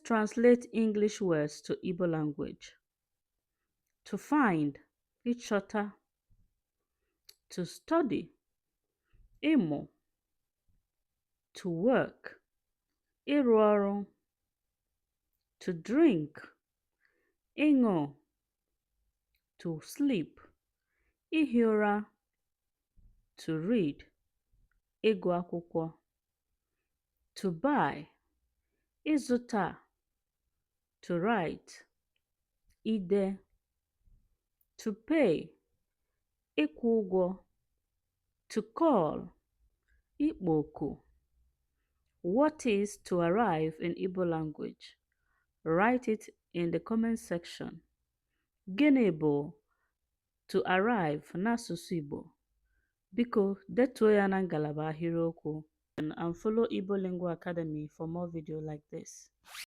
Translate English words to Igbo language. To find, ịchọta. To study, ịmụ. To work, ịrụ ọrụ. To drink, ịṅụ. To sleep, ihi ụra. To read, ịgụ akwụkwọ. To buy, ịzụta. To write, ide. To pay, ịkwụ ụgwọ. To call, ịkpọ oku. What is "to arrive" in Igbo language? Write it in the comment section. Gịnị bụ "to arrive" n'asụsụ Igbo? Biko detuo ya na ngalaba ahịrịokwu and follow Igbo Lingua Academy for more videos like this.